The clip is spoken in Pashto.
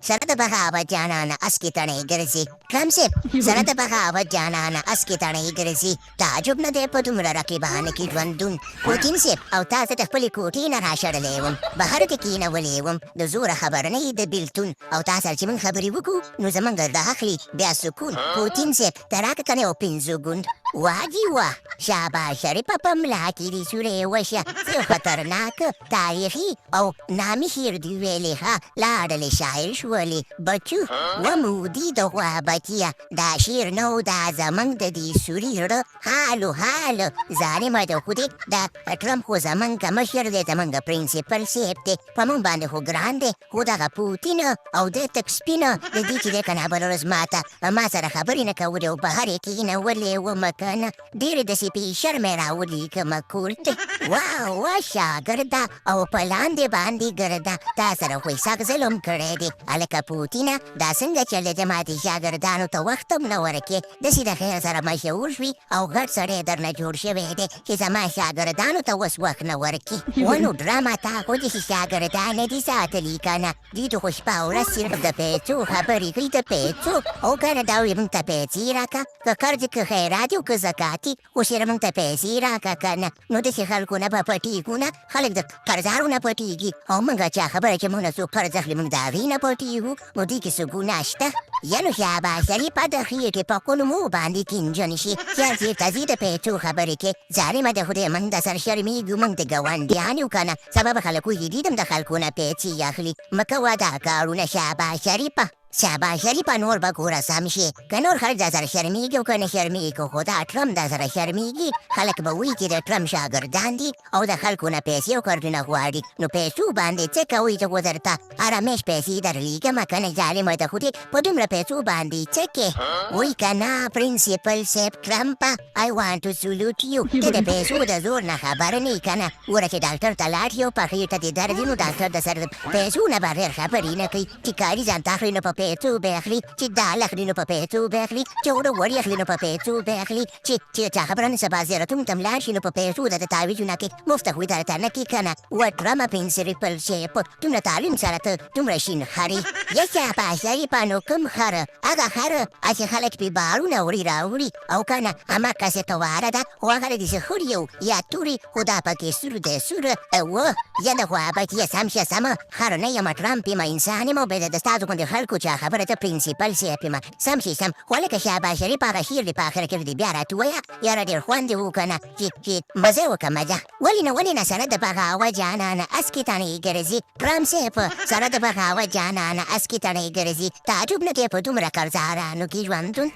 سره د بغاوت جانانه اسکې تڼۍ ګرځي. ټرمپ صیب سره د بغاوت جانانه اسکې تڼۍ ګرځي. تعجب نه دی په دومره رقیبانو کې ژوندون. پوتین صیب او تا زه د خپلې کوټې نه راشړلی وم، بهر دې کینولی وم، د زوره خبر نه یې د بیلتون. او تا سره چې موږ خبرې وکړو نو زموږ زړه اخلي بیا سکون. پوتین صیب ته راکه کنه یو پنځه ګون. واه جي واه شاباش شریفه په ملا کې دې سوری وشه. څه خطرناک تاریخي او نامي شعر دې ویلی ښه لاړلې شاعر شولې بچو ومودي د غوا بچیه. دا شعر نه و دا زمونږ د دې سوري زړه حال و حال. ظالمه د خدای دا ټرمپ خو زمونږ مشر دی، زمونږ پرنسپل صاحب دی، په مونږ باندې خو ګران دی. خو دغه پوتین او د تک سپین د دې چې دی کنه بله ورځ ماته ما سره خبرې نه کولې او بهر یې کېنولې ومه کنه، ډېرې داسې بې شرمه یې راولیکمه کور ته. واه واه شاګرده او په لاندې باندې ګرده، تا سره خو یې سخت ظلم کړی دی. هلکه پوتینه دا څنګه چل دی، زما دې شاګردانو ته وخت هم نه ورکې، داسې د خیر سره مشهور شوي او غټ سړی درنه جوړ شوی دی چې زما شاګردانو ته اوس وخت نه ورکې. ونو ډرامه تا خو داسې شاګردان نه دي ساتلي که نه، دوی ته خو شپه او ورځ صرف د پیسو خبرې کوي، د پیسو. او که نه دا وایي موږ ته پیسې راکه، که قرض که خیرات او که زکات خو صرف موږ ته پیسې راکه که نه. نو داسې خلکو نه به پټېږو نه، خلک د قرضارو نه پټېږي او موږ چا خبره چې موږ نه څوک قرض اخلي موږ د هغې نه پټېږو. نو دې کې څه ګناه شته؟ ینو شهباز شریفه د خېټې په کولمو باندې کینجن شي، چېر چېرته ځي د پیسو خبرې کې. ظالمه د خدای موږ د سر شرمېږو، موږ د ګاونډیان یو که نه، سبا به خلک وایي دوی هم د خلکو نه پیسې اخلي. مه کوه دا کارونه شهباز شریفه. شهباز شریفه نور به ګوره سم شي، که نور خلک در سره شرمېږي او که نه شرمېږي، خو دا ټرمپ در سره شرمېږي. خلک به وایي چې د ټرمپ شاګردان دي او د خلکو نه پیسې او قرضونه غواړي. نو پیسو باندې څه کوئ؟ زه خو درته هره میاشت پیسې درلیږم که نه. ظالمه د خدای په دومره پیسو باندې څه کې؟ وایي که نه پرنسپل صاحب ټرمپه I want to salute you، ته د پیسو د زور نه خبر نه یې که نه. ګوره چې ډاکټر ته لاړ شي او پښې ته دې درد وي نو ډاکټر د سر د پیسو نه بغیر خبرې نه کوي. چې کالي ځان ته اخلي نو په پیسو به اخلي، چې دال اخلي نو په پیسو به اخلي، چې اوړه غوړي اخلي نو په پیسو به اخلي، چې چا خبره نه سبا زیارتونو ته لاړ شي نو په پیسو د تعویذونه کوي، مفته خو یې درته نه کوي که نه. وټرمه پنسرپل صاحب دومره تعلیم سره ته دومره شین خرې یې. شاباش شریفه نو کوم خر؟ هغه خر هسې خلک پې بارونه وړي راوړي او که نه هماغسې تواره ده، خو هغه داسې خړ یو یا توري، خو دا پکې سور دی سور. و ینه خو بچیه سم شه سمه، خر نه یم ټرمپ یم، انسان یم او بیا د ستاسو غوندې خلکو چا خبره ته پرنسپل صاحب یم. سم شي سم. خو هلکه شهباز شریف هغه شعر دې په اخره کې دې بیا راته ووایه یاره، ډېر خوند یې وکړه نه چې مزه وکړه مزه. ولې نه ولې نه سره د بغاوه جانانه اسکې تڼۍ ګرځي. ټرمپ صاحب سره د بغاوه جانانه اسکې تڼۍ ګرځي. تعجب نه دی په دومره قرضدارانو کې ژوندون.